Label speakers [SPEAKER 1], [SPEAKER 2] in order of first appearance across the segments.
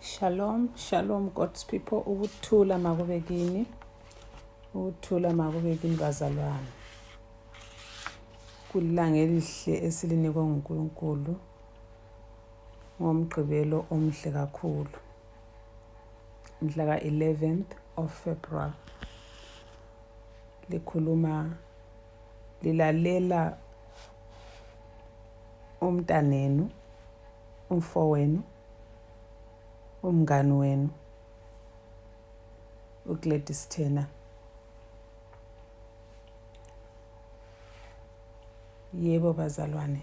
[SPEAKER 1] Shalom, shalom God's people. Ukuthula makube kini. Ukuthula makube kini bazalwane. Kulilanga elihle esilinikwe nguNkulunkulu. Ngomgqibelo omhle kakhulu. Mhla ka-11th of February. Lilalela umntanenu, umfowenu, umngani wenu, uGladys Thena. Yebo bazalwane.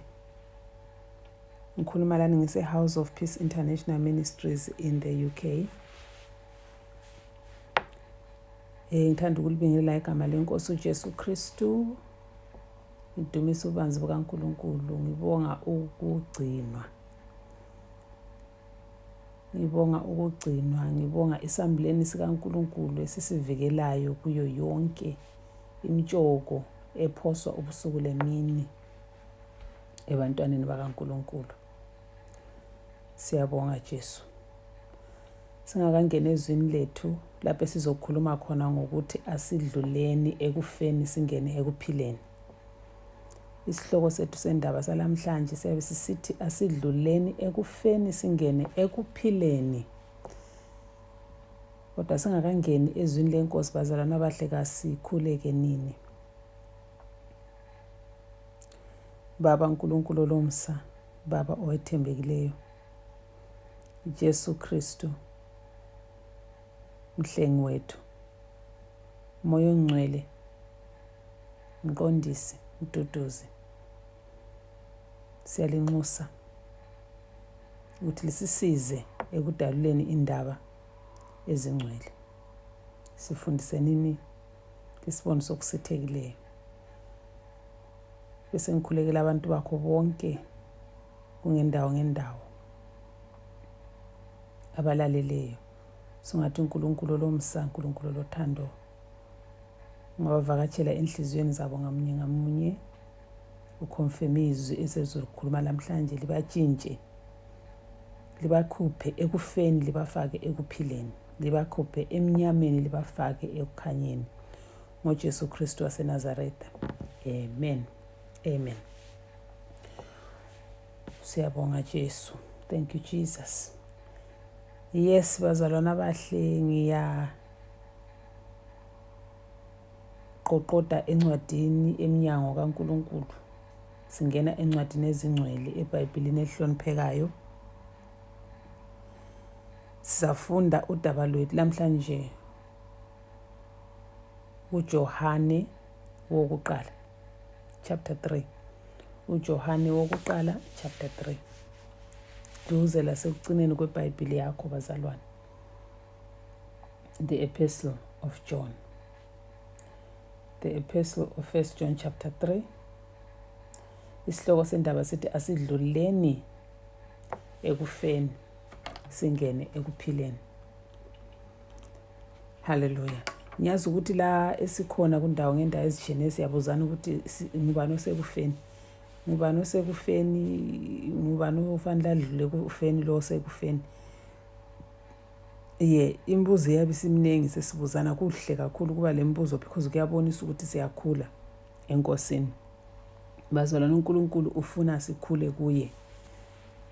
[SPEAKER 1] Ngikhuluma lana ngise-House of Peace International Ministries in the UK. Ngithanda ukulibingelela igama leNkosi uJesu Kristu. Ngidumisa ububanzi bukaNkulunkulu. Ngibonga ukugcinwa. Ngibonga isambuleni sikaNkulunkulu esisivikelayo kuyo yonke imitshoko ephoswa ubusuku lemini ebantwaneni bakaNkulunkulu. Siyabonga Jesu. Singakangena ezwini lethu lapho sizokhuluma khona ngokuthi asidluleni ekufeni singene ekuphileni. Isihloko sethu sendaba salamhlanje siyabe sisithi asidluleni ekufeni singene ekuphileni. Kodwa singakangeni ezwini lenkosi bazalwana abahle kasikhuleke nini. Baba uNkulunkulu olomsa, Baba owethembekileyo, Jesu Kristu, Mhlengi wethu, Moya Ongcwele, Mqondisi, Mduduzi, siyalinxusa ukuthi lisisize ekudaluleni indaba ezingcwele. Sifundise nini isibono sokusithekileyo. Bese ngikhulekela abantu bakho bonke kungendawo abalaleleyo. Singathi uNkulunkulu olomsa, uNkulunkulu lothando, ungabavakatshela enhliziyweni zabo ngamunye, ukhonfirme izwi esezokhuluma namhlanje libatshintshe, libakhuphe ekufeni libafake ekuphileni, libakhuphe emnyameni libafake ekukhanyeni. NgoJesu Kristu waseNazaretha. Amen. Amen. Siyabonga Jesu. Thank you Jesus. Yes, bazalwana abahle, ngiyaqoqoda encwadini eminyango kaNkulunkulu. Singena encwadini ezingcwele eBhayibhelini elihloniphekayo. Sizafunda udaba lwethu namhlanje uJohane wokuqala chapter 3. uJohane wokuqala chapter 3. Duze lasekugcineni kweBhayibheli yakho bazalwane. The Epistle of John. The Epistle of 1 John chapter 3. Isihloko sendaba sithi asidluleni ekufeni singene ekuphileni. Hallelujah. Ngiyazi ukuthi la esikhona kundawo ngendawo ezijene siyabuzana ukuthi ngubani osekufeni. Ngubani osekufeni, ngubani ofanele adlule kufeni lo osekufeni. Imbuzo yabe simningi sesibuzana kuhle kakhulu kuba lembuzo because kuyabonisa ukuthi siyakhula enkosini. Bazalwane uNkulunkulu ufuna sikhule kuye.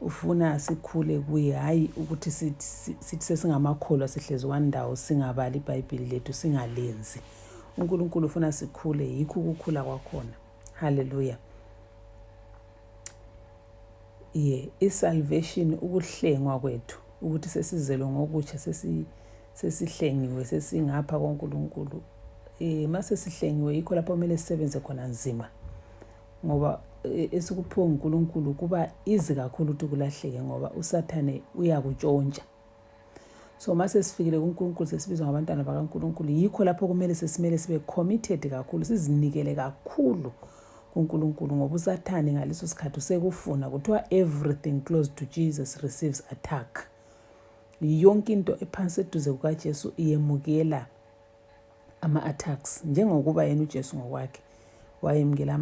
[SPEAKER 1] Ufuna sikhule kuye, hayi ukuthi sithi sesingamakholwa sihlezi kwandawo singabali iBhayibheli lethu singalenzi. uNkulunkulu ufuna sikhule, yikho ukukhula kwakhona. Hallelujah. Isalvation, ukuhlengwa kwethu, ukuthi sesizelwe ngokutsha, sesihlengiwe, sesingapha kwaNkulunkulu. Mase sihlengiwe yikho lapho kumele sisebenze khona nzima. Ngoba esikuphiwe uNkulunkulu kuba izi kakhulu ukuthi kulahleke ngoba uSathane uyakutshontsha. So mase sifikile kuNkulunkulu sesibizwa ngabantwana bakaNkulunkulu, yikho lapho kumele sesimele sibe committed kakhulu, sizinikele kakhulu kuNkulunkulu ngoba uSathane ngaleso sikhathi usekufuna. Kuthiwa everything close to Jesus receives attack. Yonke into ephansi eduze kukaJesu iyemukela ama-attacks, njengokuba yena uJesu ngokwakhe wayemukela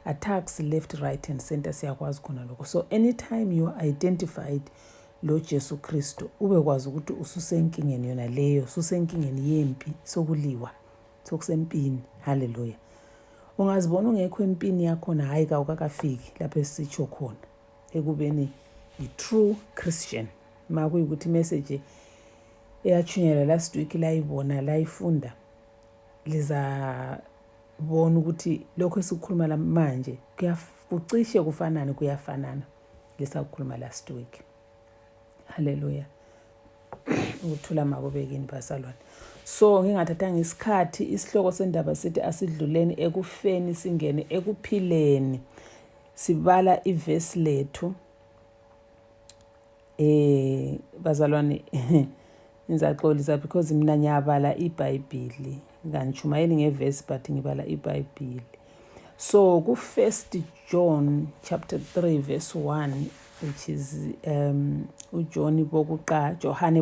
[SPEAKER 1] attacks left, right and center, siyakwazi khona lokho. So anytime you are identified lo Jesu Kristu, ube kwazi ukuthi ususenkingeni yona leyo, ususenkingeni yempi, sokuliwa, sokusempini. Hallelujah. Ungazibona ungekho empini yakhona, hayi kawukakafiki lapho esitsho khona ekubeni i-true Christian. Ma kuyikuthi message eyachunyelwa last week layibona layifunda, lizabona ukuthi lokho esikukhuluma manje kucishe kufanane, kuyafanana lesakukhuluma last week. Hallelujah. Ukuthula makubekini bazalwane. So ngingathathanga isikhathi, isihloko sendaba sithi asidluleni ekufeni singene ekuphileni. Sibala ivesi lethu. Bazalwane ngizaxolisa because mina ngiyabala iBhayibheli. Ngangishumayeli ngevesi but ngibala iBhayibheli. So ku 1 John chapter 3 verse 1, which is uJohane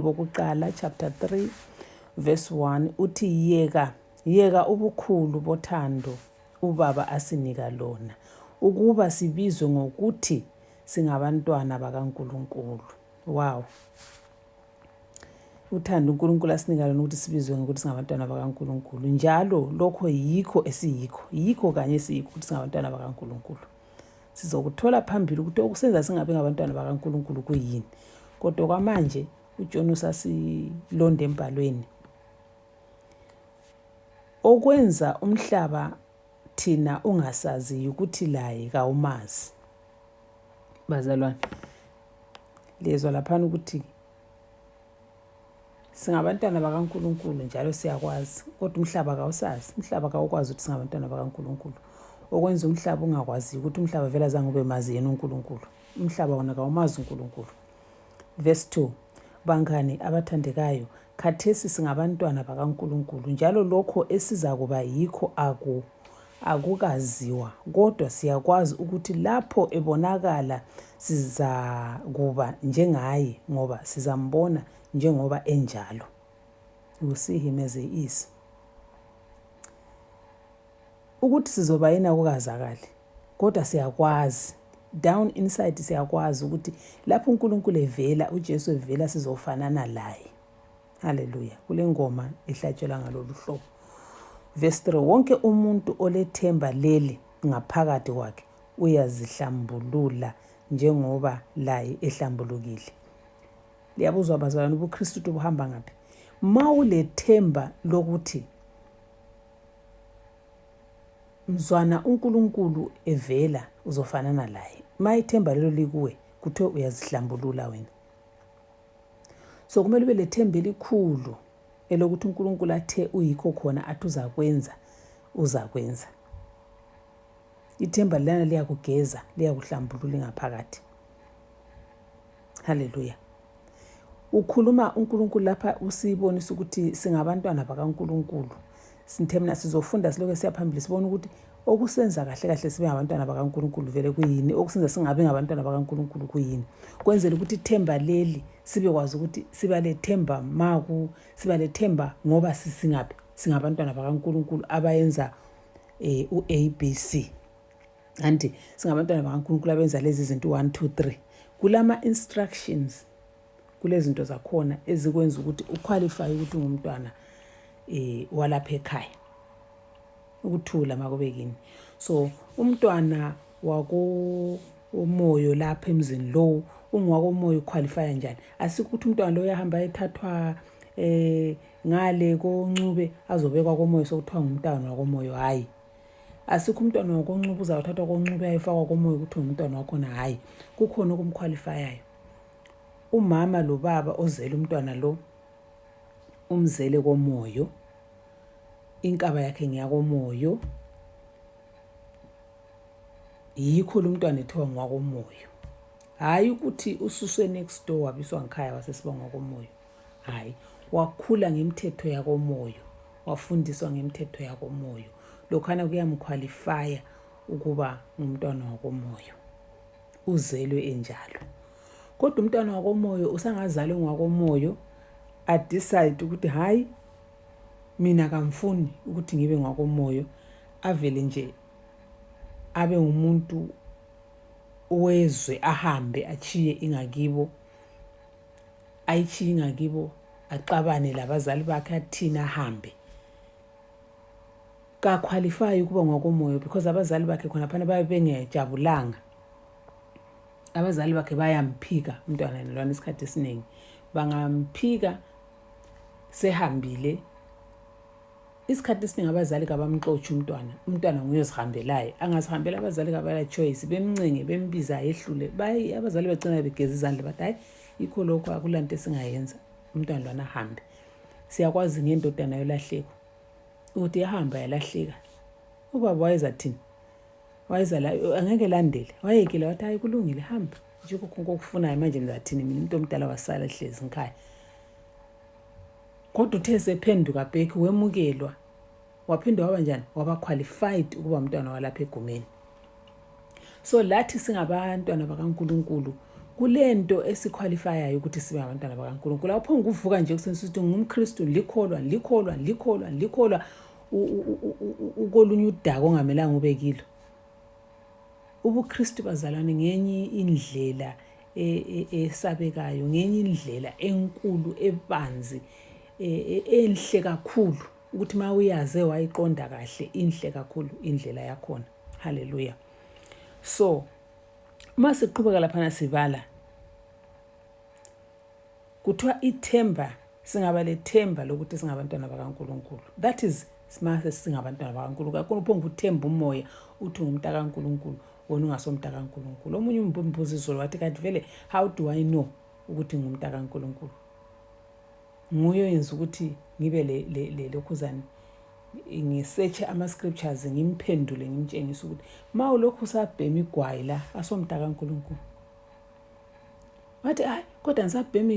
[SPEAKER 1] bokuqala chapter 3 verse 1, uthi yeka ubukhulu bothando ubaba asinika lona, ukuba sibizwe ngokuthi singabantwana bakaNkulunkulu. Wow. Uthando uNkulunkulu asinika lona ukuthi sibizwe ngokuthi singabantwana bakaNkulunkulu. Njalo lokho yikho esiyikho. Yikho kanye esiyikho ukuthi singabantwana bakaNkulunkulu. Sizokuthola phambili ukuthi okusenza singabe ngabantwana bakaNkulunkulu kuyini. Kodwa kwamanje uJohn usasilonda embhalweni. Okwenza umhlaba thina ungasazi ukuthi laye kawumazi. Bazalwane, lezwa laphana ukuthi singabantwana bakaNkulunkulu njalo siyakwazi, kodwa umhlaba kawusazi. Umhlaba kawukwazi ukuthi singabantwana bakaNkulunkulu. Okwenza umhlaba ungakwazi ukuthi umhlaba vele azange ube mazi yena uNkulunkulu. Umhlaba wona kawumazi uNkulunkulu. Verse 2, bangane abathandekayo, khathesi singabantwana bakaNkulunkulu, njalo lokho esizakuba yikho akukaziwa, kodwa siyakwazi ukuthi lapho ebonakala sizakuba njengaye, ngoba sizambona njengoba enjalo. We will see him as he is. Ukuthi sizoba yena akukazakali, kodwa siyakwazi down inside, siyakwazi ukuthi lapho uNkulunkulu evela, uJesu evela, sizofanana laye. Hallelujah. Kule ngoma ihlatshelwa ngalolu hlobo. Verse 3, wonke umuntu olethemba leli ngaphakathi kwakhe uyazihlambulula njengoba laye ehlambulukile. Liyabuzwa bazalwane, ubuKristu buhamba ngaphi? Ma ulethemba lokuthi mzwana uNkulunkulu evela uzofanana laye, ma ithemba lelo likuwe, kuthiwe uyazihlambulula wena. So kumele ube lethemba elikhulu elokuthi uNkulunkulu athe uyikho khona athi uzakwenza. Ithemba lana liyakugeza, liyakuhlambulula ngaphakathi. Hallelujah. Ukhuluma uNkulunkulu lapha usibonisa ukuthi singabantwana bakaNkulunkulu. Sinthemna sizofunda siloke siyaphambili sibona ukuthi okusenza kahle kahle sibe ngabantwana bakaNkulunkulu vele kuyini, okusenza singabe ngabantwana bakaNkulunkulu kuyini. Kwenzela ukuthi ithemba leli sibe kwazi ukuthi siba lethemba siba lethemba ngoba singabantwana bakaNkulunkulu abayenza uABC. Anti singabantwana bakaNkulunkulu abenza lezi zinto 1 2 3. Kulama instructions, kulezi zinto zakhona ezikwenza ukuthi uqualify ukuthi ungumntwana walapha ekhaya. Ukuthula makubekini. So umntwana wako umoyo lapha emzini lo, ungwako umoyo uqualify njani? Asikuthi umntwana lo uyahamba ethathwa ngale koNcube azobekwa komoyo sokuthiwa ngumntwana wakomoyo. Hayi. Asikho umntwana wakoNcube uzawuthathwa koNcube ayifakwa komoyo ukuthi umntwana wakhona. Hayi. Kukhona okumqualifyayo. Umama lo baba ozela umntwana lo umzele komoyo, inkaba yakhe ngiyakomoyo, yikho lo mntwana ethiwa ngwakomoyo. Hayi ukuthi ususwe next door wabiswa ngikhaya wasesiba ngwakomoyo. Hayi, wakhula ngemithetho yakomoyo, wafundiswa ngemithetho yakomoyo. Lokhana kuyamqualifya ukuba ngumntwana wakomoyo, uzelwe enjalo. Kodwa umntwana wakomoyo usangazalwe ngwakomoyo decide ukuthi hayi mina kamfuni ukuthi ngibe ngwakomoyo, avele nje abe umuntu wezwe, ahambe achiye ingakibo, ayichiye ingakibo, axabane labazali bakhe, athina ahambe. Ka-qualify ukuba ngokomoya because abazali bakhe khona phana babe bengejabulanga. Abazali bakhe bayamphika umntwana nalwana isikhathi esiningi. Bangamphika sehambile. Isikhathi esiningi abazali kabamxotsha umntwana nguye ozihambelayo. Angazihambela abazali kabala choice, bemncenge, bembiza ehlule. Abazali bagcina begeza izandla bathi hayi ikho lokho akulanto esingayenza, umntwana lwana ahambe. Siyakwazi ngendodana yolahleko ukuthi yahamba yalahleka. Ubaba wayezathini? Wayeza la angeke landele. Wayekile wathi hayi kulungile hamba. Nje konke okufunayo manje nizathini mina umuntu omdala wasala ehlezi ngikhaya. Kodwa uthe sephenduka back wemukelwa. Waphinde waba njani? Waba qualified ukuba umntwana walapha egumeni. So lathi singabantwana bakaNkulunkulu kulento esiqualifyayo ukuthi sibe abantwana bakaNkulunkulu. Lapho ngivuka nje kusensithi ngumKristu, likholwa ukolunye udaka ongamelanga ube kilo. UbuKristu bazalwane ngenye indlela esabekayo, ngenye indlela enkulu ebanzi, enhle kakhulu ukuthi mawuyaze wayiqonda kahle, inhle kakhulu indlela yakhona. Hallelujah. So masiqhubeka lapha sibala kuthiwa ithemba, singaba lethemba lokuthi singabantwana bakaNkulunkulu. That is simase singabantwana bakaNkulunkulu. Kakhulu phonge uthemba umoya uthi ngumntaka kaNkulunkulu wona ungasomntaka kaNkulunkulu. Omunye umbuzo izolo wathi kanti vele how do I know ukuthi ngumntaka kaNkulunkulu? Nguye yenza ukuthi ngibe le lokhuzana ngisearch ama scriptures ngimphendule ngimtshengisa ukuthi mawulokhu usabhema igwayi la asomntaka kaNkulunkulu. Wathi hayi kodwa ngisabhema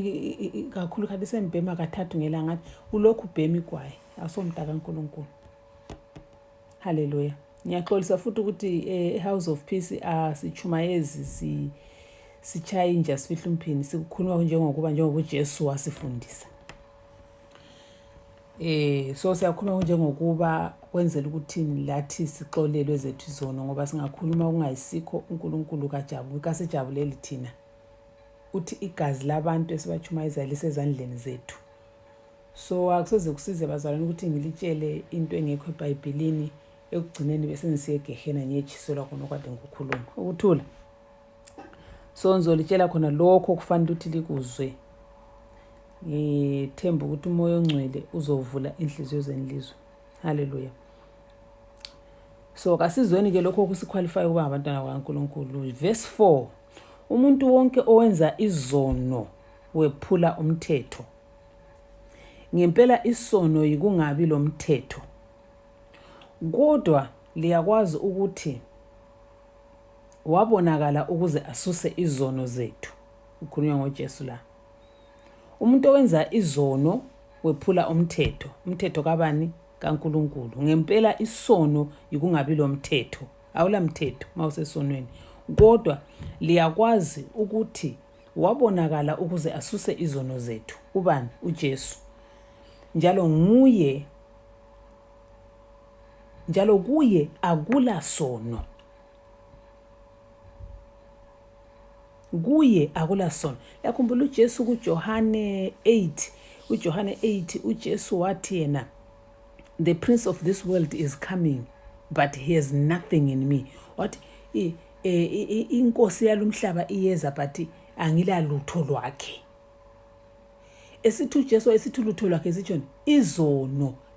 [SPEAKER 1] kakhulu kanti sembhema kathathu ngelanga ngathi ulokhu ubhema igwayi asomntaka kaNkulunkulu. Hallelujah. Ngiyaxolisa futhi ukuthi House of Peace sichumayezi sichayinja sifihla umphini sikukhuluma njengoba Jesu wasifundisa. So siyakhuluma njengokuba kwenzela ukuthi lathi sixolelwe zethu izono ngoba singakhuluma kungayisikho uNkulunkulu kasejabuleli thina. Uthi igazi labantu esibachumayeza lisezandleni zethu. So akusoze kusize bazalwane ukuthi ngilitshele into engekho eBhayibhelini ekugcineni bese ngisiye egehena ngiyejiselwa khona okade ngikukhuluma. Ukuthula. So ngizolitshela khona lokho kufanele ukuthi likuzwe. Ngithemba ukuthi umoya ongcwele uzovula inhliziyo zenhlizwe. Hallelujah. So kasizweni ke lokho kusiqualify ukuba abantwana bakaNkulunkulu. Verse 4. Umuntu wonke owenza izono wephula umthetho. Ngempela isono yikungabi lomthetho. Kodwa liyakwazi ukuthi wabonakala ukuze asuse izono zethu. Ukhulunywa ngoJesu la. Umuntu owenza izono wephula umthetho. Umthetho kabani? kaNkulunkulu. Ngempela isono yikungabi lomthetho. Awula mthetho mawusesonweni. Kodwa liyakwazi ukuthi wabonakala ukuze asuse izono zethu. Ubani? uJesu. Njalo kuye akula sono. Kuye akula sono. Yakhumbula uJesu kuJohane 8, uJesu wathi yena, the prince of this world is coming but he has nothing in me. What inkosi yalomhlaba iyeza but angila lutho lwakhe. Esithi uJesu esithi lutho lwakhe sithoni?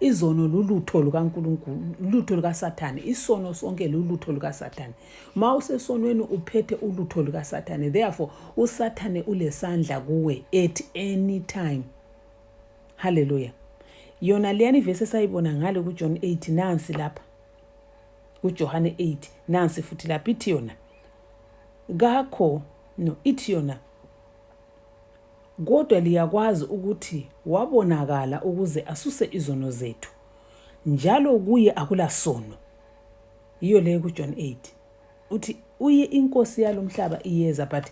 [SPEAKER 1] Izono lulutho lukaNkulunkulu, lutho lukaSathane. Isono sonke lulutho lukaSathane. Mawusesonweni uphethe ulutho lukaSathane. Therefore uSathane ulesandla kuwe at any time. Hallelujah. Yona leyani verse sayibona ngale kuJohn 8 nansi lapha. kuJohane 8 nansi futhi lapha ithi yona. Ithi yona. Kodwa liyakwazi ukuthi wabonakala ukuze asuse izono zethu. Njalo kuye akula sono. Iyo le kuJohn 8. Uthi uye inkosi yalomhlaba iyeza but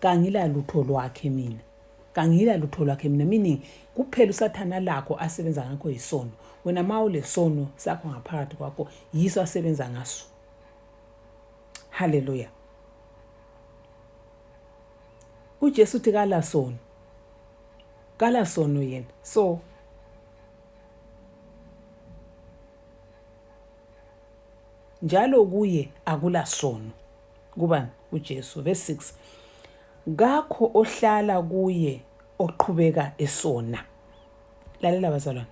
[SPEAKER 1] kangila lutho lwakhe mina. Kangila lutho lwakhe mina. Meaning kuphela uSathana lakho asebenza ngakho isono. Wena mawule sono sakho ngaphakathi kwakho yiso asebenza ngaso. Haleluya. uJesu uthi kala sono yena. So njalo kuye akula sono. Kubani? uJesu. Verse 6. Ngakho ohlala kuye oqhubeka esona. Lalela bazalwane.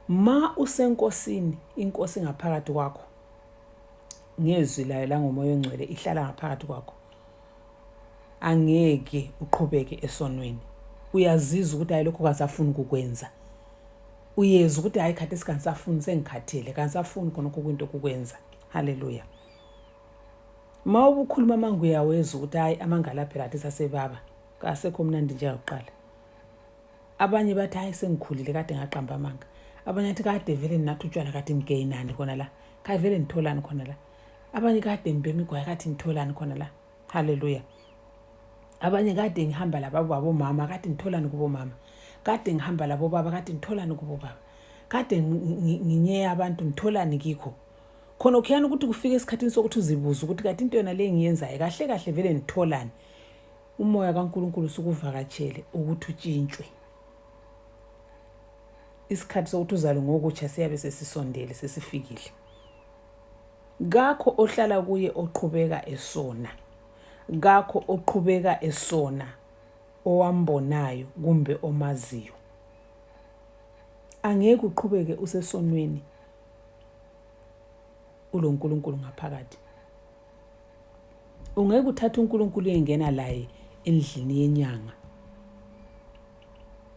[SPEAKER 1] Ma usenkosini, inkosi ngaphakathi kwakho, ngezwi layo la ngomoya ongcwele ihlala ngaphakathi kwakho, angeke uqhubeke esonweni. Uyazizwa ukuthi hayi lokho kasafuni ukukwenza. Uyezwa ukuthi hayi khathi sikansafuni sengikhathele, kansafuni khonokho kwinto ukukwenza. Haleluya. Ma ubukhuluma amanga uyawezwa ukuthi hayi amangala phela athi sasebaba, kasekho mnandi njengokuqala. Abanye bathi hayi sengikhulile kade ngaqamba amanga. Abanye athi kade vele ninathi utshwala kade ngigeyinani khona la. Kade vele nitholani khona la. Abanye kade ngibhema igwayi kade nitholani khona la. Haleluya. Abanye kade ngihamba labo mama kade nitholani kubo mama. Kade ngihamba labo baba kade nitholani kubo baba. Kade nginyeya abantu nitholani kikho. Khona ukhiyana ukuthi kufike esikhathini sokuthi uzibuza ukuthi kanti into yona le ngiyenzayo kahle kahle vele nitholani. Umoya kaNkulunkulu usukuvakatshele ukuthi utshintshwe. Isikhathi sokuthi uzalo ngokutsha siyabe sesisondele sesifikile. Ngakho ohlala kuye oqhubeka esona. Ngakho oqhubeka esona owambonayo kumbe omaziyo. Angeke uqhubeke usesonweni uloNkulunkulu ngaphakathi. Ungeke uthathe uNkulunkulu engena laye endlini yenyanga.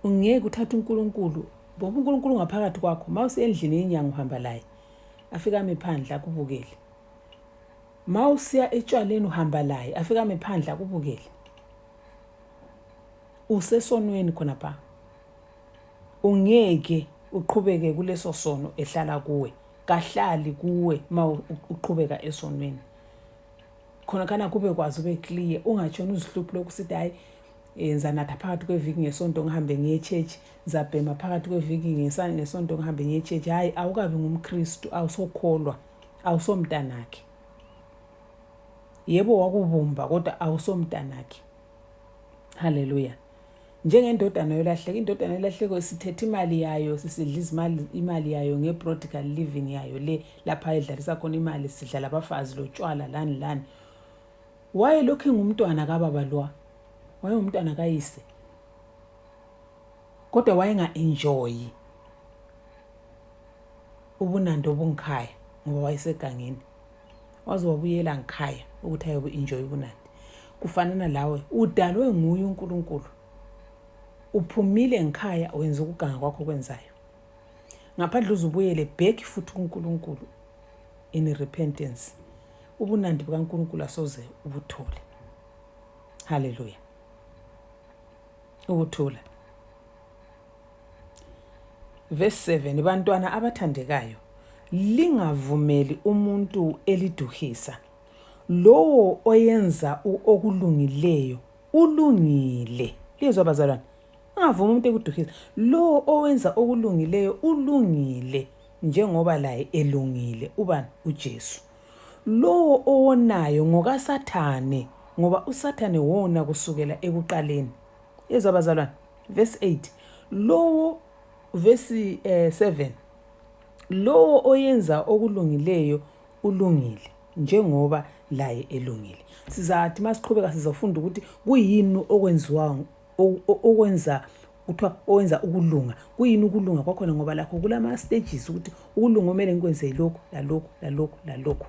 [SPEAKER 1] Ungeke uthathe uNkulunkulu, ngoba uNkulunkulu ngaphakathi kwakho. Mawuse endlini yenyanga uhamba laye, afika amephandla akubukele. Mawusiya etshwaleni uhamba laye, afika amephandla akubukele. Usesonweni khona pha. Ungeke uqhubeke kuleso sono ehlala kuwe. Kahlali kuwe ma uqhubeka esonweni. Khona kana kube kwazi ube clear, ungatshona uzihluphi lokusithi hayi yenza natha phakathi kweviki ngesonto ngihambe ngiye church, zabhema phakathi kweviki ngesonto ngihambe ngiye church. Hayi awukabi ngumKristu, awusokholwa, awusomntanakhe. Yebo wakubumba kodwa awusomntanakhe. Haleluya. Njengendodana yolahleka, indodana yolahleko sithethe imali yayo, sisidla imali yayo ngeprodigal living yayo le lapha edlalisa khona imali, sidlala abafazi lotshwala lani. Waye lokho engumntwana kababa lo. Waye umntwana kayise. Kodwa wayenga-enjoy ubunandi obungikhaya ngoba wayesegangeni. Waze wabuyela ngikhaya ukuthi ayobe enjoy ubunandi. Kufanana lawe, udalwe nguye uNkulunkulu. Uphumile ngikhaya wenza ukuganga kwakho kwenzayo. Ngaphandle uzubuyele back futhi kuNkulunkulu in repentance. Ubunandi bukaNkulunkulu asoze ubuthole. Haleluya. Ukuthula. Verse 7. Bantwana abathandekayo, lingavumeli umuntu eliduhisa. Lowo oyenza okulungileyo ulungile. Lizwa bazalwane. Ungavumi umuntu ekuduhisa. Lo owenza okulungileyo ulungile njengoba laye elungile. Ubani? uJesu. Lo owonayo ngokaSathane, ngoba uSathane wona kusukela ekuqaleni. Yezwa bazalwane. Verse 8. Lo verse 7. Lo oyenza okulungileyo ulungile njengoba laye elungile. Sizathi masiqhubeka sizofunda ukuthi kuyini okwenziwa okwenza kuthiwa owenza ukulunga. Kuyini ukulunga kwakhona ngoba lakho kulama stages ukuthi ukulunga kumele ngikwenze lokho lalokho.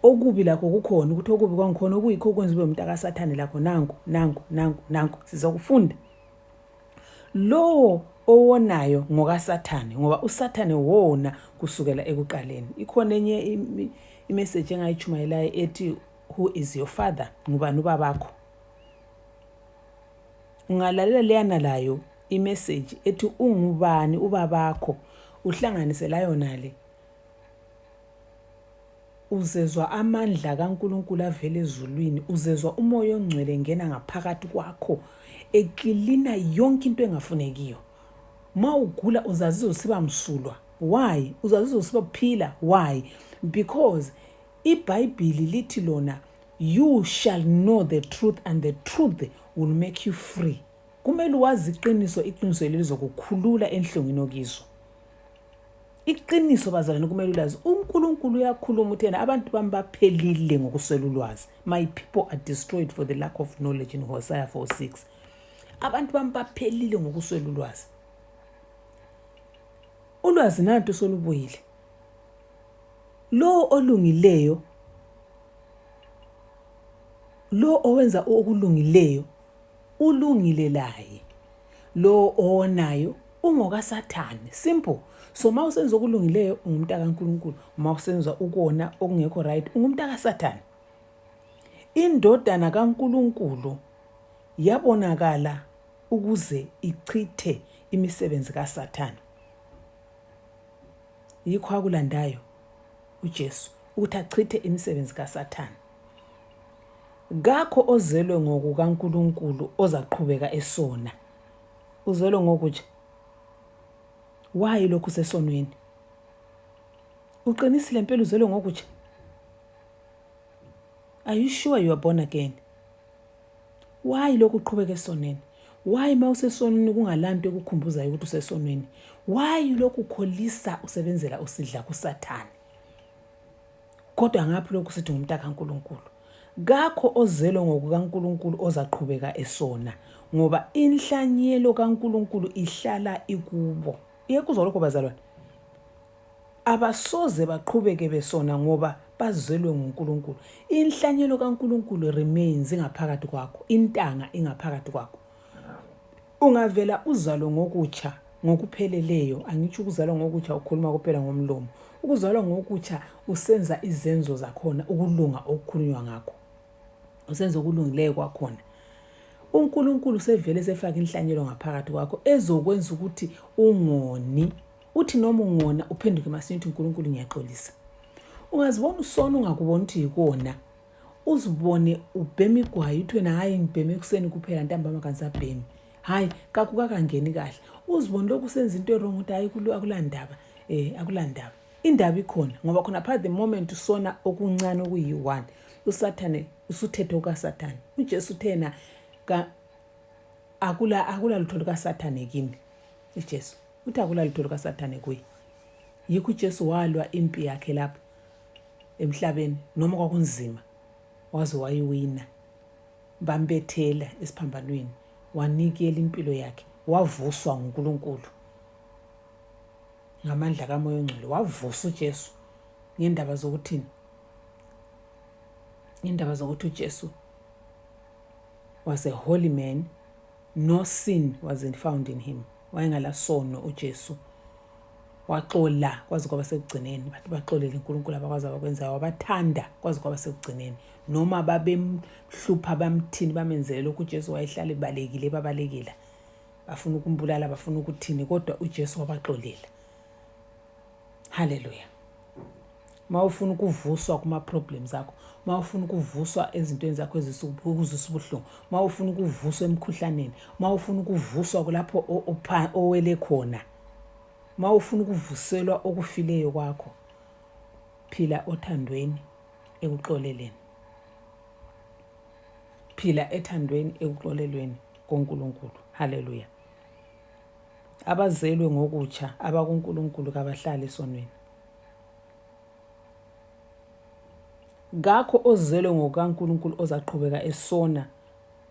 [SPEAKER 1] Okubi lakho kukhona ukuthi okubi kwangikhona okuyikho okwenza ube umuntu akaSathane lakho nanku sizokufunda. Lo owonayo ngokaSathane ngoba uSathane wona kusukela ekuqaleni. Ikhona enye imessage engayichumayelayo ethi who is your father? Ngubani ubabakho? Ungalalela leyana layo imessage ethi ungubani ubabakho, uhlanganise layo nale. Uzezwa amandla kaNkulunkulu avela ezulwini, uzezwa umoya ongcwele ngena ngaphakathi kwakho eklina yonke into engafunekiyo. Ma ugula uzazizwa usiba msulwa. Why? Uzazizwa usiba phila. Why? Because iBhayibhili lithi lona, you shall know the truth and the truth will make you free. Kumele wazi iqiniso, iqiniso lizokukhulula enhlungwini okizwa. Iqiniso bazalwane kumele ulazi, uNkulunkulu uyakhuluma uthena abantu bami baphelile ngokuswela ulwazi. My people are destroyed for the lack of knowledge in Hosea 4:6. Abantu bami baphelile ngokuswela ulwazi. Ulwazi nanto solubuyile. Lo olungileyo, lo owenza okulungileyo, ulungile laye. Lo onayo ungokaSathane. Simple. So ma usenza okulungileyo ungumntaka kaNkulunkulu, ma usenza ukona okungekho right ungumntaka kaSathane. Indodana kaNkulunkulu yabonakala ukuze ichithe imisebenzi kaSathane. Yikho akulandayo uJesu ukuthi achithe imisebenzi kaSathane. Ngakho ozelwe ngokukaNkulunkulu ozaqhubeka esona. Uzelwe ngokuthi why lokhu sesonweni? Uqinisile impela uzelwe ngokuthi? Are you sure you are born again? Why lokhu uqhubeka esonweni? Why mawusesonweni kungalanto ekukhumbuzayo ukuthi usesonweni? Why lokhu ukholisa usebenzela usidla kuSathane? Kodwa ngaphi lokhu sithi ngumntaka kaNkulunkulu. Ngakho ozelwe ngokukaNkulunkulu ozaqhubeka esona, ngoba inhlanyelo kaNkulunkulu ihlala ikubo. Iyekuzwa lokho bazalwane. Abasoze baqhubeke besona ngoba bazelwe nguNkulunkulu. Inhlanyelo kaNkulunkulu remains ingaphakathi kwakho, intanga ingaphakathi kwakho. Ungavela uzalwe ngokutsha ngokupheleleyo, angitsho ukuzalwa ngokutsha ukhuluma kuphela ngomlomo. Ukuzalwa ngokutsha usenza izenzo zakhona, ukulunga okukhulunywa ngakho. Usenza okulungileyo kwakhona. uNkulunkulu sevele sefaka inhlanyelo ngaphakathi kwakho ezokwenza ukuthi ungoni. Uthi noma ungona uphenduke masinya uthi uNkulunkulu ngiyaxolisa. Ungazibona usona ungakubona ukuthi yikona. Uzibone ubhema igwayi uthi wena hayi ngibheme ekuseni kuphela ntambama kanisabhemi. Hayi kakangeni kahle. Uzibone lokhu usenza into wrong ukuthi hayi akulandaba. Akulandaba. Indaba ikhona ngoba khona phakathi the moment usona okuncane okuyi1 uSathane usuthethe kaSathane. uJesu uthena akula lutho lukaSathane kimi. uJesu uthi akula lutho lukaSathane kuyi. Yikho uJesu walwa impi yakhe lapha emhlabeni noma kwakunzima waze wayiwina. Bambethela esiphambanweni wanikela impilo yakhe, wavuswa nguNkulunkulu ngamandla kaMoya oNgcwele. Wavusa uJesu ngendaba zokuthini? Indaba zokuthi uJesu was a holy man, no sin was found in him. Wayengala sono uJesu. Waxola kwaze kwaba sekugcineni. Bathi baxolele uNkulunkulu abakwazi abakwenzayo, wabathanda kwaze kwaba sekugcineni. Noma babemhlupha bamthini bamenzele lokhu uJesu wayehlala ebalekile babalekela. Bafuna ukumbulala, bafuna ukuthini, kodwa uJesu wabaxolela. Hallelujah. Mawufuna ukuvuswa kuma problems akho, mawufuna ukuvuswa ezintweni zakho ezisukubuhlungu, mawufuna ukuvuswa emkhuhlaneni, mawufuna ukuvuswa kulapho owele khona, mawufuna ukuvuselwa okufileyo kwakho, phila othandweni ekuxoleleni. Phila ethandweni ekuxolelweni koNkulunkulu. Hallelujah. Abazelwe ngokutsha abakuNkulunkulu kabahlali esonweni. Ngakho ozelwe ngokukaNkulunkulu ozaqhubeka esona,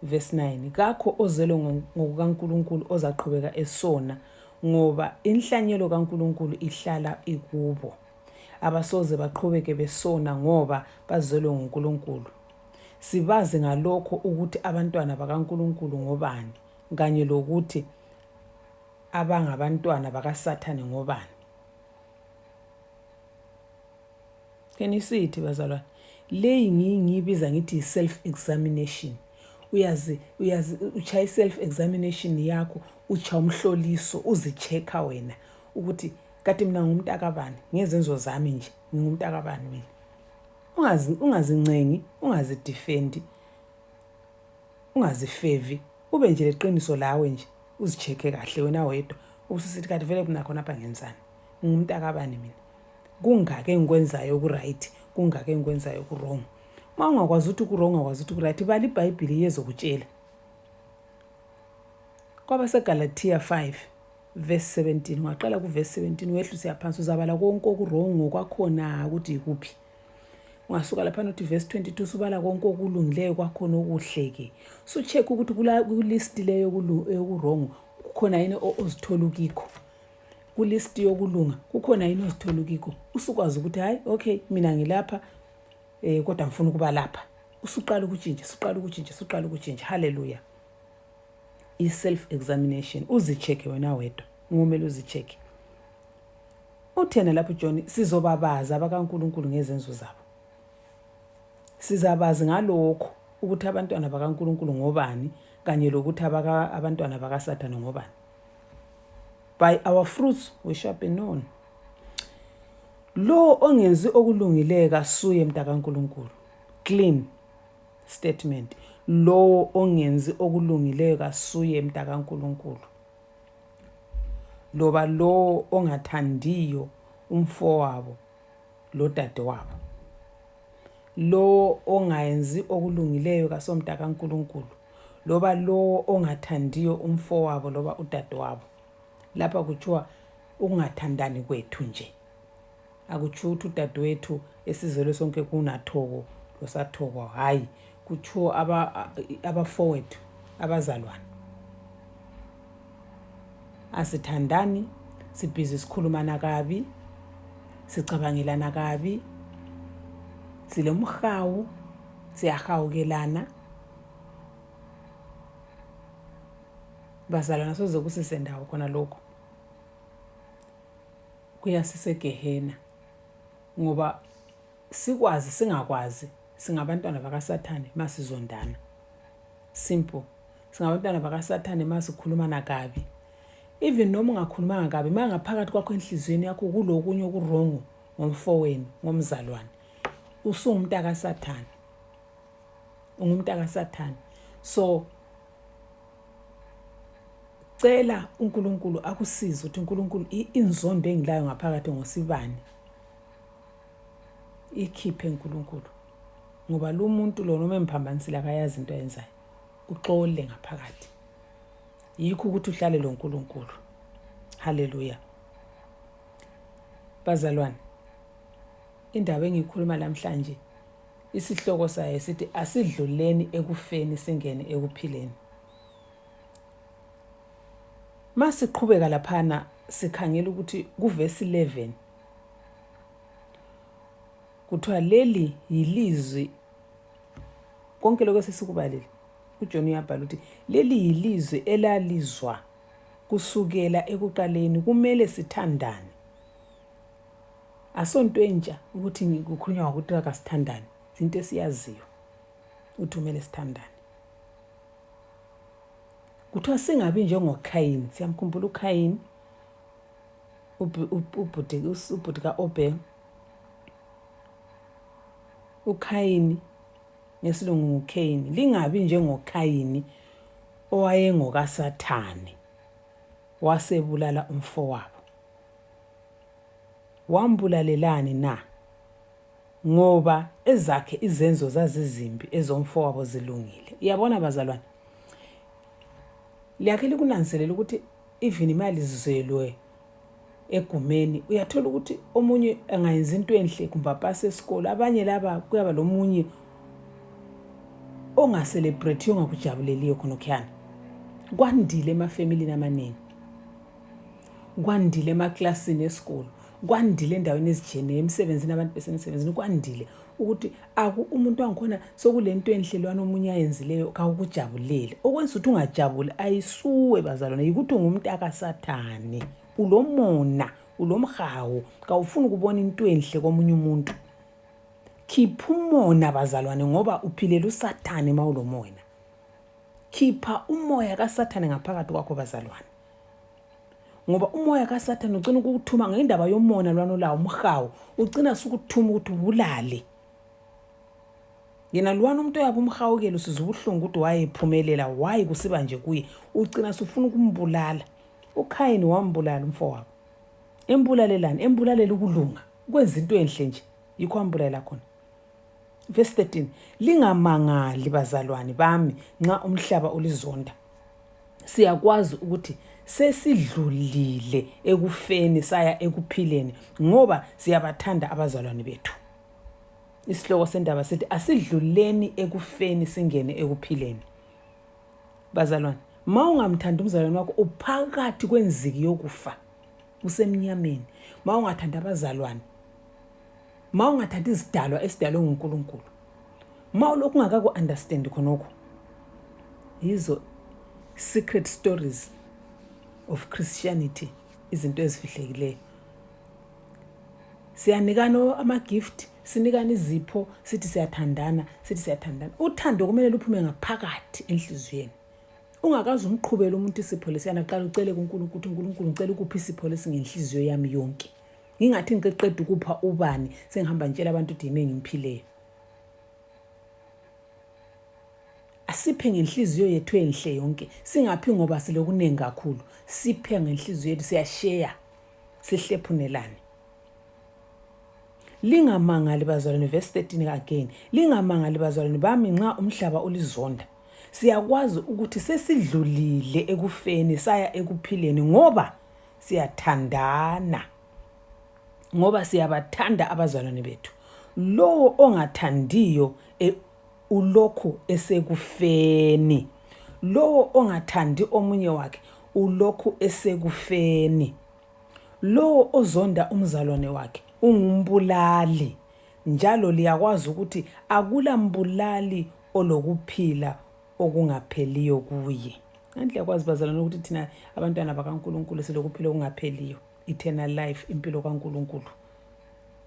[SPEAKER 1] verse 9. Ngakho ozelwe ngokukaNkulunkulu ozaqhubeka esona, ngoba inhlanyelo kaNkulunkulu ihlala ikubo. Abasoze baqhubeke besona ngoba bazelwe nguNkulunkulu. Sibazi ngalokho ukuthi abantwana bakaNkulunkulu ngobani, kanye lokuthi abangabantwana bakaSathane ngobani. Can you see it bazalwane? Le ngiyibiza ngithi self examination. Uyazi uchaya self examination yakho, ucha umhloliso, uzicheka wena ukuthi kade mina ngumntaka bani, ngezenzo zami nje ngumntaka bani mina. Ungazincengi, ungazidefendi, ungazifevi, ube nje leqiniso lawe nje, uzicheke kahle wena wedwa. Ususithi kade vele kuna khona apha ngenzani, ngumntaka bani mina. Kungake engikwenzayo okuright, kungake engikwenzayo ku-wrong. Uma ungakwazi ukuthi ku-wrong ungakwazi ukuthi ku-right, bala iBhayibhili yezokutshela. Kwaba seGalatia 5 verse 17, ungaqala ku-verse 17 wehlise yaphansi uzabala konke oku-wrong okwakhona ukuthi ikuphi. Ungasuka lapha nothi verse 22 subala konke okulungileyo kwakhona okuhle-ke. Check ukuthi kulist leyo yoku-wrong kukhona yini ozithola ukikho. Kulist yokulunga kukhona yini ozithola ukikho. Usukwazi ukuthi hayi okay mina ngilapha kodwa ngifuna ukuba lapha. Usuqala ukutshintsha. Hallelujah. I-self examination, uzicheke wena wedwa, ngumele uzicheke. Uthena lapho John, sizobabaza abakaNkulunkulu ngezenzo zabo. Sizabazi ngalokho ukuthi abantwana bakaNkulunkulu ngobani kanye lokuthi abantwana bakaSathane ngobani. By our fruits we shall be known. Lo ongenzi okulungileyo kasuye mntakaNkulunkulu. Clean statement. Lo ongenzi okulungileyo kasuye mntakaNkulunkulu. Loba lo ongathandiyo umfowabo lo dadewabo. Lo ongayenzi okulungileyo kasomntakaNkulunkulu. Loba lo ongathandiyo umfowabo loba udadewabo. Lapha kuthiwa ukungathandani kwethu nje. Akutsho ukuthi udadewethu esizelo sonke kunathoko losathoko, hayi. Kuthiwo abafowethu abazalwane. Asithandani, sibhizi sikhulumana kabi, sicabangelana kabi, silemhawu, siyahawukelana. Bazalwana soze kusisendawo khona lokho. Kuyasisegehena ngoba sikwazi singakwazi singabantwana bakaSathane masizondana. Simple. Singabantwana bakaSathane masikhulumana kabi. Even noma ungakhulumanga kabi mangaphakathi kwakho enhlizweni yakho kulokunye okurongo ngomfowenu ngomzalwane. Usungumntaka kaSathane. Ungumntaka kaSathane. So cela uNkulunkulu akusize ukuthi uNkulunkulu inzondo engilayo ngaphakathi ngosibani. Ikhiphe uNkulunkulu. Ngoba lo muntu lo noma emphambanisile akayazi into ayenzayo. Uxole ngaphakathi. Yikho ukuthi uhlale lo uNkulunkulu. Hallelujah. Bazalwane, indaba engikhuluma namhlanje isihloko sayo sithi asidluleni ekufeni singene ekuphileni. Masiqhubeka laphana sikhangela ukuthi kuverse 11 kuthiwa leli yilizwi konke lokho sesikubalile. uJohn uyabhala ukuthi leli yilizwi elalizwa kusukela ekuqaleni, kumele sithandane. Asonto entsha ukuthi ngikukhulunywa ukuthi akasithandane, into esiyaziyo ukuthi kumele sithandane. Kuthiwa singabi njengoKhayini. Siyamkhumbula uKhayini, ubhuti ka-Obel. uKhayini ngesilungu nguKhayini. Lingabi njengoKhayini owayengokaSathane, wasebulala umfowabo. Wambulalelani na? Ngoba ezakhe izenzo zazizimbi, ezomfowabo zilungile. Iyabona bazalwane, liyakhe likunanzelela ukuthi even imali zizelwe egumeni, uyathola ukuthi omunye angayenza into enhle kumbe apase esikole, abanye laba kuyaba lomunye ongaselebrate ongakujabuleliyo khona okhuyana. Kwandile emafamilini amaningi, kwandile emaklasini esikole, kwandile endaweni ezijeneyo, emsebenzini, abantu besemsebenzini, kwandile ukuthi umuntu wangikhona sokulento enhlelwana omunye ayenzileyo kawukujabulele. Okwenza ukuthi ungajabuli ayisuwe bazalwane, yikuthi ungumuntu akaSathane, ulomona, ulomhawu, kawufuni ukubona into enhle komunye umuntu. Khipha umona bazalwane, ngoba uphilela uSathane mawulomona. Khipha umoya kaSathane ngaphakathi kwakho bazalwane, ngoba umoya kaSathane ugcina ukukuthuma ngendaba yomona lwana la umhawu, ugcina sukuthuma ukuthi ubulale. Yena lwana umuntu oyaba umhawukela usiza ubuhlungu ukuthi wayephumelela, wayi kusiba nje kuye, ugcina sufuna ukumbulala. uKhayini wambulala umfowabo. Embulalelani? Embulalela ukulunga, kwenza into enhle nje, yikho ambulalela khona. Verse 13, lingamangali bazalwane bami nxa umhlaba ulizonda. Siyakwazi ukuthi sesidlulile ekufeni saya ekuphileni ngoba siyabathanda abazalwane bethu. Isihloko sendaba sithi asidluleni ekufeni singene ekuphileni. Bazalwane, ma ungamthanda umzalwane wakho uphakathi kwenziki yokufa, usemnyameni. Ma ungathanda abazalwane, ma ungathanda izidalwa esidalwe nguNkulunkulu, ma ulokhu ungakaku-understand khonokho, yizo secret stories of Christianity, izinto ezifihlekileyo. Siyanikana ama-gift, sinikana izipho, sithi siyathandana. Uthando kumele luphume ngaphakathi enhliziyweni. Ungakazi umqhubele umuntu isipho lesiyana, qala ucele kuNkulunkulu ukuthi uNkulunkulu ngicela ukupha isipho lesi ngenhliziyo yami yonke. Ngingathi ngiqeda ukupha ubani sengihamba ngitshela abantu ukuthi yimi engimpileyo. Asiphe ngenhliziyo yethu enhle yonke. Singaphi ngoba silokuningi kakhulu. Siphe ngenhliziyo yethu, siyashare, sihlephunelane. Lingamangali bazalwane, verse 13 again. Lingamangali bazalwane bami nxa umhlaba ulizonda. Siyakwazi ukuthi sesidlulile ekufeni saya ekuphileni ngoba siyathandana. Ngoba siyabathanda abazalwane bethu. Lowo ongathandiyo ulokhu esekufeni. Lowo ongathandi omunye wakhe ulokhu esekufeni. Lowo ozonda umzalwane wakhe ungumbulali. Njalo liyakwazi ukuthi akula mbulali olokuphila okungapheliyo kuye. Kanti yakwazi bazalwane ukuthi thina abantwana bakaNkulunkulu silokuphila okungapheliyo, eternal life, impilo kaNkulunkulu.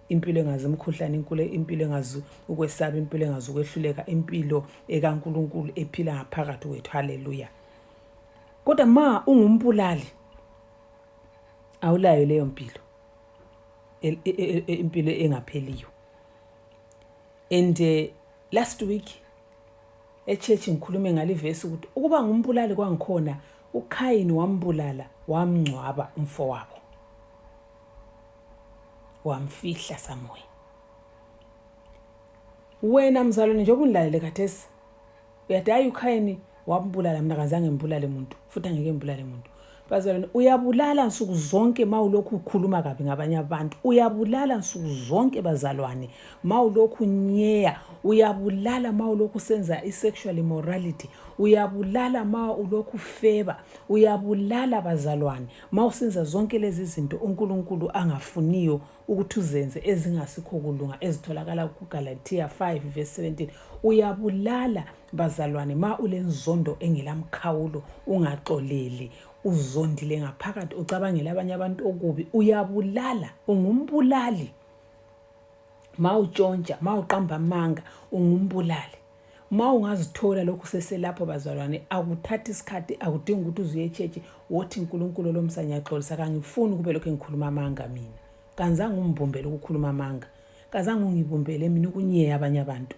[SPEAKER 1] Impilo engazi umkhuhlane, impilo engazi ukwesaba, impilo engazi ukwehluleka, impilo ekaNkulunkulu ephila ngaphakathi kwethu. Haleluya. Kodwa ma ungumbulali, awulayo leyo mpilo, impilo engapheliyo. And last week eChurch ngikhulume ngalivesi ukuthi ukuba ngumbulali kwangikhona, uKhayini wambulala, wamngcwaba umfowabo, wamfihla somewhere. Wena mzalwane njengoba unilalele khathesi uyathi hayi uKhayini wambulala, mina kazange ngibulale umuntu futhi angeke ngibulale umuntu. Bazalwane, uyabulala nsuku zonke mawulokhu ukhuluma kabi ngabanye abantu. Uyabulala nsuku zonke bazalwane mawulokhu nyeya. Uyabulala mawulokhu senza isexual immorality. Uyabulala mawulokhu feba. Uyabulala bazalwane mawusenza zonke lezi zinto uNkulunkulu angafuniyo ukuthi uzenze ezingasikho kulunga ezitholakala kuGalatia 5 verse 17. Uyabulala bazalwane ma ulenzondo engelamkhawulo, ungaxoleli, uzondile ngaphakathi, ucabangela abanye abantu okubi. Uyabulala, ungumbulali. Ma utshontsha, ma uqamba amanga, ungumbulali. Ma ungazithola lokhu seselapho bazalwane, akuthathi isikhathi, akudingi ukuthi uzuye eChurch wothi uNkulunkulu lo msanyaxolisa, kangifuni kube lokho ngikhuluma amanga mina. Kanzange ungibhumbele ukukhuluma amanga. Kanzange ungibumbele mina ukunyeya abanye abantu.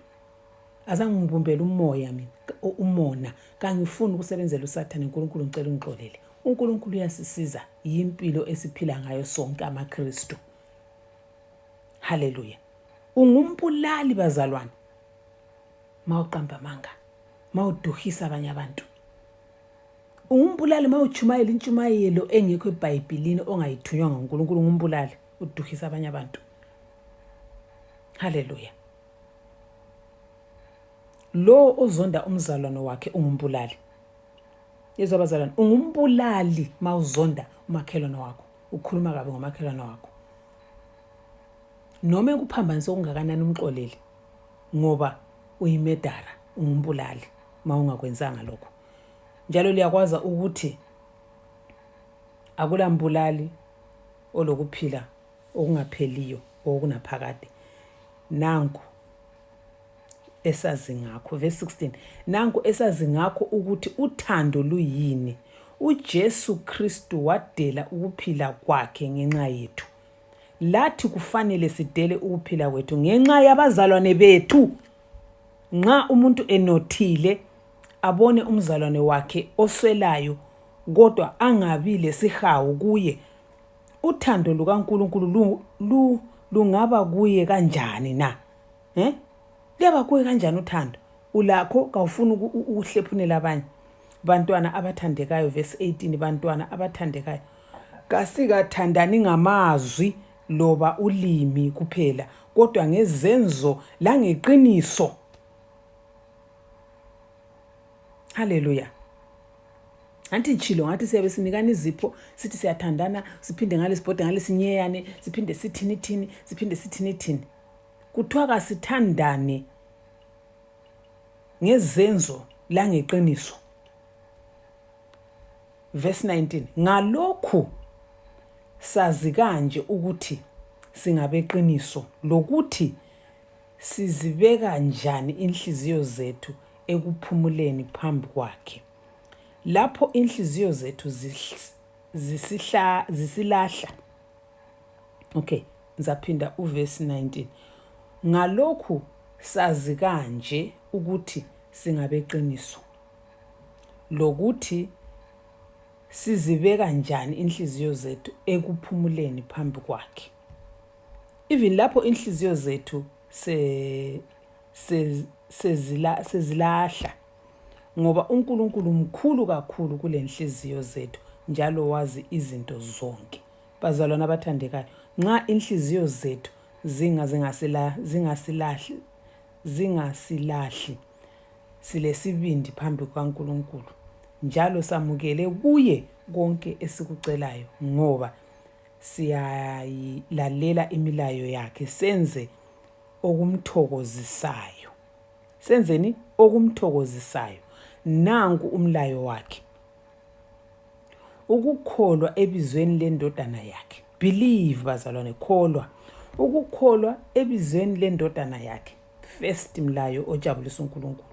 [SPEAKER 1] Azange ngibumbele umoya mina, umona. Kangifuni ukusebenzela uSathane. uNkulunkulu ngicela ungixolele. uNkulunkulu uyasisiza, yimpilo esiphila ngayo sonke amaKristu. Haleluya. Ungumbulali bazalwane mawuqamba amanga, mawuduhisa abanye abantu. Ungumbulali mawuchumayela intshumayelo engekho eBhayibhelini ongayithunywa nguNkulunkulu. Ungumbulali, uduhisa abanye abantu. Haleluya. Lo ozonda umzalwane wakhe ungumbulali. Yezwa bazalwane, ungumbulali mawuzonda umakhelwane wakho, ukhuluma kabi ngomakhelwane wakho. Noma ekuphambanisa okungakanani umxoleli ngoba uyimedara, ungumbulali ma ungakwenzanga lokho. Njalo liyakwazi ukuthi akula mbulali olokuphila okungapheliyo okunaphakade. Nanku esazi ngakho, verse 16. Nanku esazi ngakho ukuthi uthando luyini. uJesu Kristu wadela ukuphila kwakhe ngenxa yethu. Lathi kufanele sidele ukuphila kwethu ngenxa yabazalwane bethu. Nxa umuntu enothile abone umzalwane wakhe oswelayo kodwa angabi lesihawu kuye, uthando lukaNkulunkulu lungaba kuye kanjani na? Liyaba kuwe kanjani uthando? Ulakho kawufuna ukuhlephunela abanye. Bantwana abathandekayo, verse 18, bantwana abathandekayo, kasikathandani ngamazwi loba ulimi kuphela, kodwa ngezenzo langeqiniso. Haleluya. Anti nchilo ngathi siyabe sinikana izipho, sithi siyathandana, siphinde ngalesibhode ngalesinyeyane, siphinde sithini, siphinde sithini. Kuthiwa kasithandane ngezenzo langeqiniso. Verse 19, ngalokhu sazi kanje ukuthi singabeqiniso lokuthi sizibeka njani inhliziyo zethu ekuphumuleni phambi kwakhe. Lapho inhliziyo zethu zisilahla. Okay, ngizaphinda uverse 19. Ngalokhu sazi kanje ukuthi singabeqiniso lokuthi sizibeka njani inhliziyo zethu ekuphumuleni phambi kwakhe. Even lapho inhliziyo zethu sezilahla, ngoba uNkulunkulu mkhulu kakhulu kule nhliziyo zethu, njalo wazi izinto zonke. Bazalwane abathandekayo, nxa inhliziyo zethu zingasilahli, silesibindi phambi kaNkulunkulu, njalo samukele kuye konke esikucelayo, ngoba siyayilalela imilayo yakhe, senze okumthokozisayo. Senzeni okumthokozisayo. Nanku umlayo wakhe: ukukholwa ebizweni lendodana yakhe. Believe, bazalwane, kholwa. Ukukholwa ebizweni lendodana yakhe. First mlayo ojabulisa uNkulunkulu.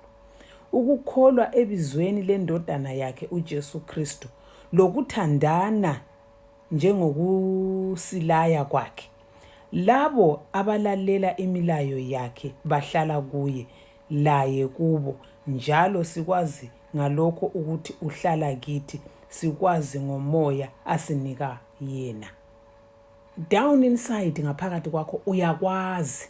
[SPEAKER 1] Ukukholwa ebizweni lendodana yakhe uJesu Kristu, lokuthandana njengokusilaya kwakhe. Labo abalalela imilayo yakhe bahlala kuye, laye kubo. Njalo sikwazi ngalokho ukuthi uhlala kithi, sikwazi ngomoya asinika yena. Down inside, ngaphakathi kwakho, uyakwazi.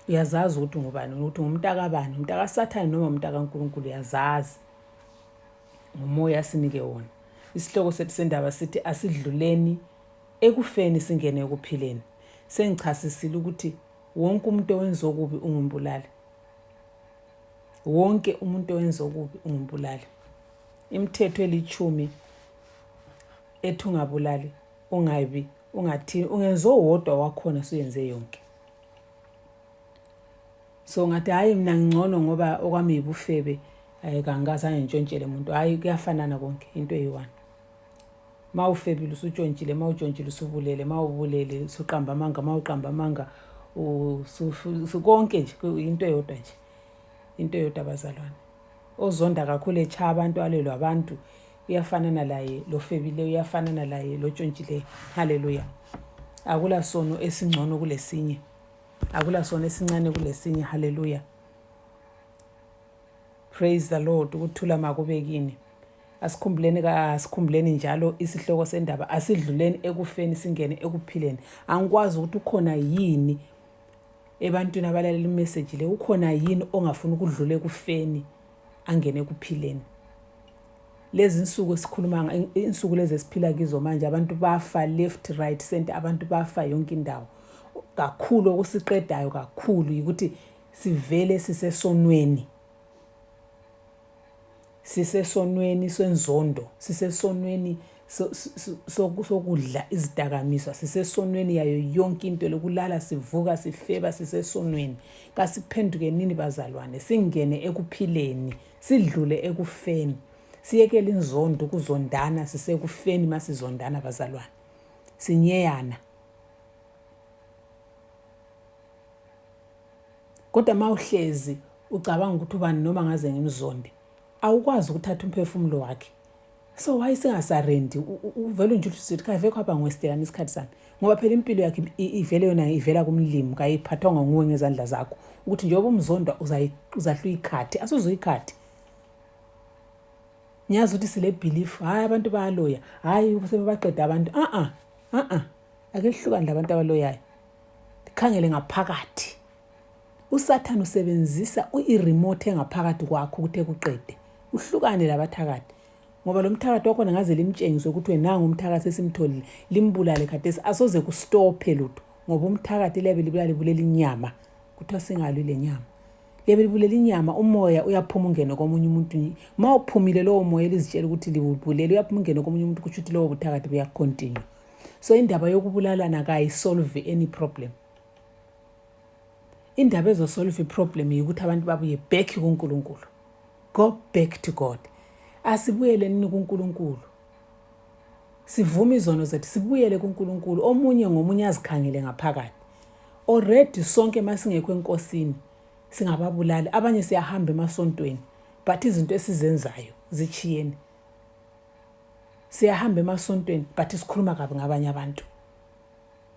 [SPEAKER 1] Uyazazi ukuthi ngubani, ukuthi ngumntakabani, umntaka Sathane noma umntaka kaNkulunkulu, uyazazi. Ngomoya asinike wona. Isihloko sethu sendaba sithi asidluleni ekufeni singene ekuphileni. Sengichasisile ukuthi wonke umuntu owenza okubi ungumbulali. Wonke umuntu owenza okubi ungumbulali. Imithetho 10 ethi ungabulali, ungayibi, ungathini, ungenza owodwa wakhona suyenze yonke. So ngathi hayi mina ngcono ngoba okwami yibufebe, kangikazange ntshontshele umuntu. Hayi, kuyafanana konke, into eyi-one. Mawufebile usutshontshile, mawutshontshile usubulele, mawubulele usuqamba amanga, mawuqamba amanga konke nje, into eyodwa nje. Into eyodwa, bazalwane. Ozonda kakhulu echaya abantu, alelwa abantu, uyafanana laye. Lo febileyo uyafanana laye, lo tshontshile. Haleluya. Akula sono esingcono kulesinye, akula sona esincane kulesinye. Haleluya. Praise the Lord. Ukuthula makube kini. Asikhumbuleni njalo isihloko sendaba, asidluleni ekufeni singene ekuphileni. Angikwazi ukuthi ukhona yini ebantwini abalalela imessage le, ukhona yini ongafuna ukudlula ekufeni angene ekuphileni. Lezi insuku sikhuluma, insuku lezi esiphila kizo manje, abantu bafa left right center, abantu bafa yonke indawo. Kakhulu okusiqedayo kakhulu ukuthi sivele sisesonweni. Sisesonweni senzondo, sisesonweni sokudla izidakamizwa, sisesonweni yayo yonke into, lokulala sivuka sifeba, sisesonweni. Kasiphenduke nini bazalwane, singene ekuphileni, sidlule ekufeni. Siyekele inzondo, ukuzondana, sisekufeni masizondana bazalwane. Sinyeyana. Kodwa mawuhlezi ucabanga ukuthi ubani noma ngaze ngimzonde, awukwazi ukuthatha umphefumulo wakhe. So why singasarendi? Uvela nje uthi kayivekho apha ngwestelana isikhathi sami. Ngoba phela impilo yakhe ivele yona ivela kumlimi, kayiphathwanga nguwe ngezandla zakho. Ukuthi njengoba umzonda uzahlu ikhathi, asuzuyikhathi. Ngiyazi ukuthi sile belief, hayi abantu bayaloya, hayi sebebaqeda abantu. Ake lihlukane labantu abaloyayo. Dikhangele ngaphakathi uSathane usebenzisa i-remote engaphakathi kwakho ukuthi ekuqede uhlukane labathakathi, ngoba lo mthakathi wakhona ngaze limtshengise ukuthi wena ngumthakathi esimtholile limbulale khathesi asoze kustophe lutho, ngoba umthakathi liyabe libulela inyama, kuthiwa singalwi le nyama, liyabe libulela inyama. Umoya uyaphuma ungene komunye umuntu, ma uphumile lowo moya elizitshela ukuthi libulele uyaphuma ungene komunye umuntu, kusho ukuthi lowo buthakathi buyakontinue. So indaba yokubulalana kayisolve any problem. Indaba ezosolve iproblem yikuthi abantu babuye back kuNkulunkulu. Go back to God. Asibuyeleni kuNkulunkulu. Sivume izono zethu sibuyele kuNkulunkulu. Omunye ngomunye azikhangele ngaphakathi. Already sonke masingekho enkosini singababulali. Abanye siyahamba emasontweni but izinto esizenzayo zichiyene. Siyahamba emasontweni but sikhuluma kabi ngabanye abantu.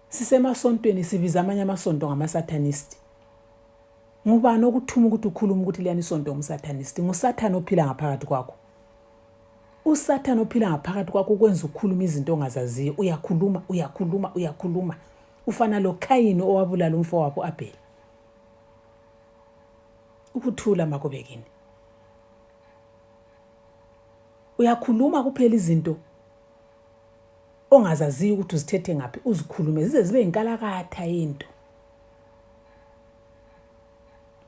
[SPEAKER 1] Sisemasontweni sibiza amanye amasonto ngamasathanisti. Ngubani okuthuma ukuthi ukhuluma ukuthi liyani isonto ngumsathanisti? NguSathane ophila ngaphakathi kwakho. USathane ophila ngaphakathi kwakho ukwenza ukukhuluma izinto ongazaziyo. Uyakhuluma. Ufana lo Kayini owabulala umfowabo Abel. Ukuthula makubekini. Uyakhuluma kuphela izinto ongazaziyo ukuthi uzithethe ngaphi, uzikhulume zize zibe inkalakatha into.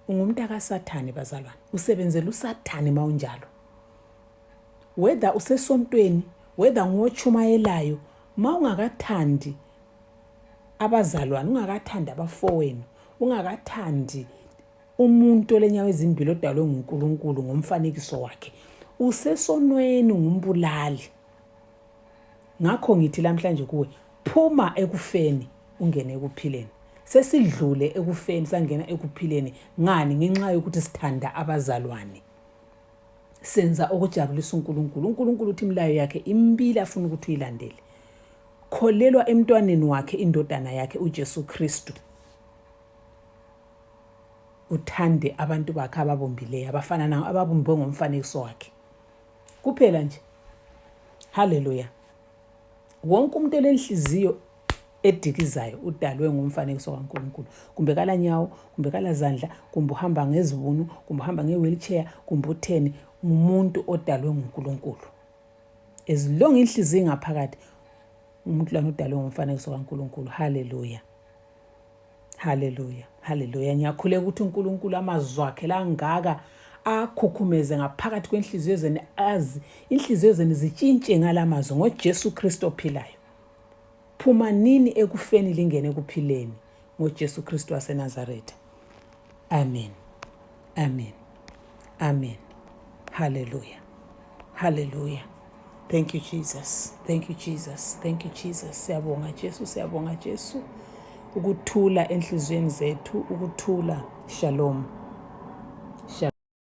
[SPEAKER 1] Ungumntu kaSathane bazalwane, usebenzela uSathane mawunjalo. Whether usesontweni, whether ngochumayelayo, mawungakathandi abazalwane, ungakathandi abafowenu, ungakathandi umuntu olenyawo ezimbili odalwe nguNkulunkulu ngomfanekiso wakhe, usesonweni, ngumbulali. Ngakho ngithi namhlanje kuwe, phuma ekufeni ungene ekuphileni. Sesidlule ekufeni sangena ekuphileni. Ngani? Ngenxa yokuthi sithanda abazalwane. Senza okujabulisa uNkulunkulu. uNkulunkulu uthi imilayo yakhe imbili afuna ukuthi uyilandele. Kholelwa emntwaneni wakhe, indodana yakhe uJesu Kristu. Uthande abantu bakhe ababombileyo, abafana nawo, ababumbe ngomfanekiso wakhe. Kuphela nje. Hallelujah. Wonke umuntu olenhliziyo edikizayo udalwe ngumfanekiso kaNkulunkulu. Kumbe kala nyawo, kumbe kala zandla, kumbe uhamba ngezibunu, kumbe uhamba nge-wheelchair, kumbe utheni, umuntu odalwe nguNkulunkulu. As long inhliziyo ngaphakathi, umuntu lana udalwe ngumfanekiso kaNkulunkulu. Hallelujah. Ngiyakhuleka ukuthi uNkulunkulu amazwi akhe langaka akhukhumeze ngaphakathi kwenhliziyo zenu, azi inhliziyo zenu zitshintshe ngalamazwi ngoJesu Kristu ophilayo. Phuma nini ekufeni lingene ekuphileni ngoJesu Kristu waseNazaretha. Amen. Hallelujah. Thank you Jesus. Siyabonga Jesu. Ukuthula enhlizweni zethu, ukuthula. Shalom.